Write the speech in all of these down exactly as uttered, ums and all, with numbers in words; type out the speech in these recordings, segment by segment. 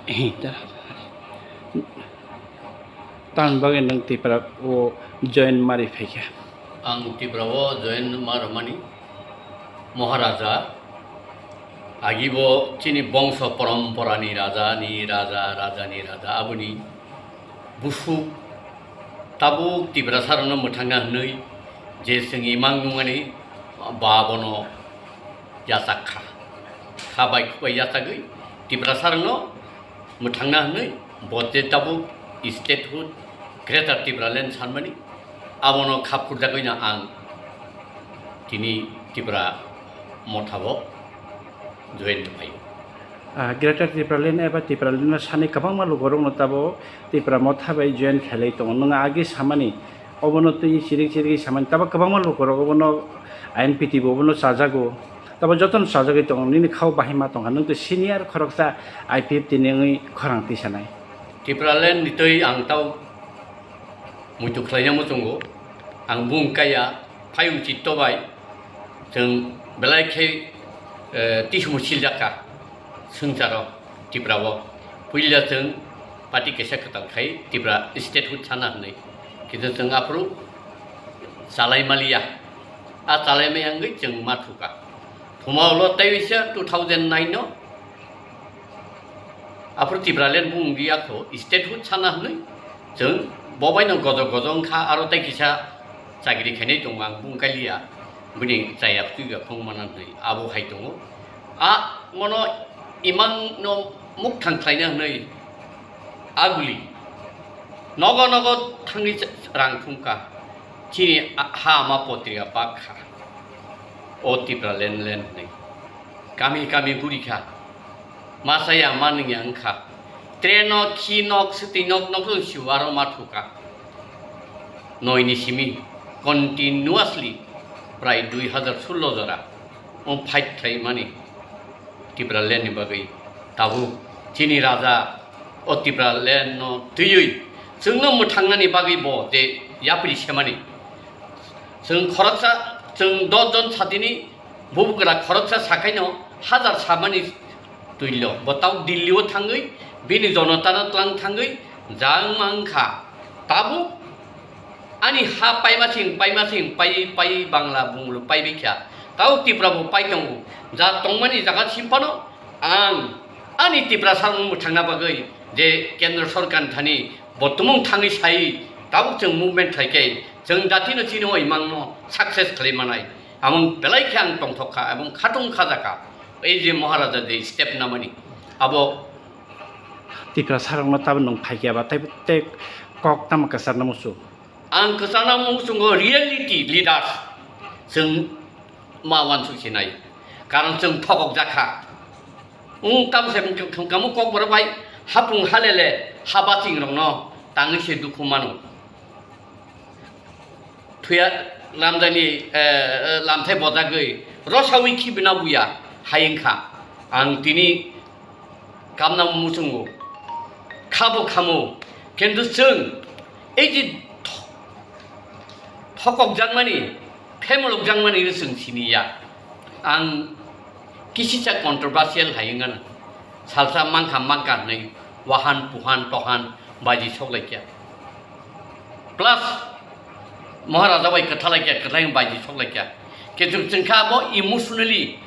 Ehe, da. Tamni bagwi nwng Tripura o join mari phaikha? Ang Tripura o join ma rwmani Maharaja, agibo chini bongso poromporani raja ni raja, raja ni raja, aboni busuk tabuk Tiprasa rokno mwthangna hwnwi je chwng imang nungmani ba bono yachak kha. Kha bai khubai yachagwi Tiprasa rokno mwthangna hwnwi bo je tabuk statehood Greater Tipraland sanmani abono khap khurjagwino ang tini Tipra Motha bo join khlai. Ah, Greater Tipraland eba Tipraland no sani kwbangma lukurokno tabo Tipra Motha bai join khlai tongo. Nwng agi samani, obono twi chirik chirik samani, tabo kwbangma lukurok obono I N P T bo obono chajago. Tabo jotono chajagwi tongo, nini khao bahai ma tongkha, nwng twi senior khoroksa I P F T ni wngwi khorang tisanai. Tipraland ni twi ang tau muitu khlaina muchungo, ang bung kaya, phayung chitto bai, chwng belai khe, eh, tisumu siljak kha swngcharo Tripura o. Puila chwng party kaisa kwtal khai Tripura statehood sana hwnwi. Kintu chwng aphuru chalai maliya. A chalai maya wngwi chwng ma thuka. Thuma ulo tei bisa two thousand nine no aphuru Tipraland bung wngya kho, statehood sana hwnwi chwng bo baino gojo gojo wngkha, aro tei kisa chakri khainai tongo, ang bung kaliya, bini chaya phuiga phung mana hwnwi abo hai tongo. A mono imang no mukthang khlaina hwnwi aguli nogo nogo thangwi rang thumkha, chini ha ama potrika bak kha, o Tipraland land hwnwi kami kami guri kha. Masa ya manung ya wngkha. Train no khi nok, swtwi nok, nok rw siu aro ma thuka. Noi ni simi continuously prai dui hazar sullo jora o fight khlai mani Tipraland ni bagwi. Tabuk chini raja o Tipraland no twiwi chwngno mwthangnani bagwi bo je yapri semani. Chwng khoroksa, chwng dos jon satini bubugra khoroksa sakaino hazar samani twilo. Bo tabuk Delhi o thangwi bini jonotano tlang thangwi jang mang kha. Tabuk ani ha paima sing, paima sing, pai, pai Bangla bunglo pai bikha. Tabuk Tipra bo pai tongo. Ja tongmani jaga simpano ang ani Tiprasa rokno mwthangna bagwi je Kendra Sorkar thani bo tumung thangwi sai tabuk chwng movement khlai khe chwng jatino chini o imangno success khlai manai. Among belai khe ang tongthok kha, among khatung kha jaka. Ei je Maharaja je step namani, abo Tiprasa rokno tabuk nwng phaikya ba tei, tei kok tamo kwcharna muchung? Ang kwcharna muchungo reality leaders chwng ma wansuk sinai, karon chwng thokok jakha. Wng tamse wng kha, wng kha, wng kha, kokborok bai hapung halele ha baching rokno tangwi se dukhu mano. Thuya lamjani, eh, eh, lamthai bojagwi rosawi khibina buya hai wng kha. Ang tini kamna muchungo, khabo khamo, kintu chwng ei je tho-, thokok jakmani, phemolok jakmani chwng siniya. Ang kisisa controversial hai wngano. Salsa mangkha mangkha hwnwi wahan puhan tohan baji soklaikya. Plus Maharaja bai kwthalaikya, kwthai baji soklaikya. Kichu chwngkha abo emotionally,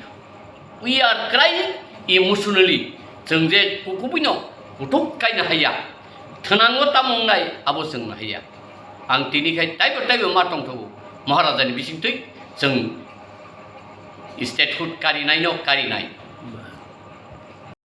we are crying emotionally. Chwng je kukubuino kuthuk kaina haiya. Thwnango tamo wngnai abo chwng haiya. Ang tini khai taibo taibo ma tongthogo. Maharajani bisingtwi chwng statehood karinaino karinai.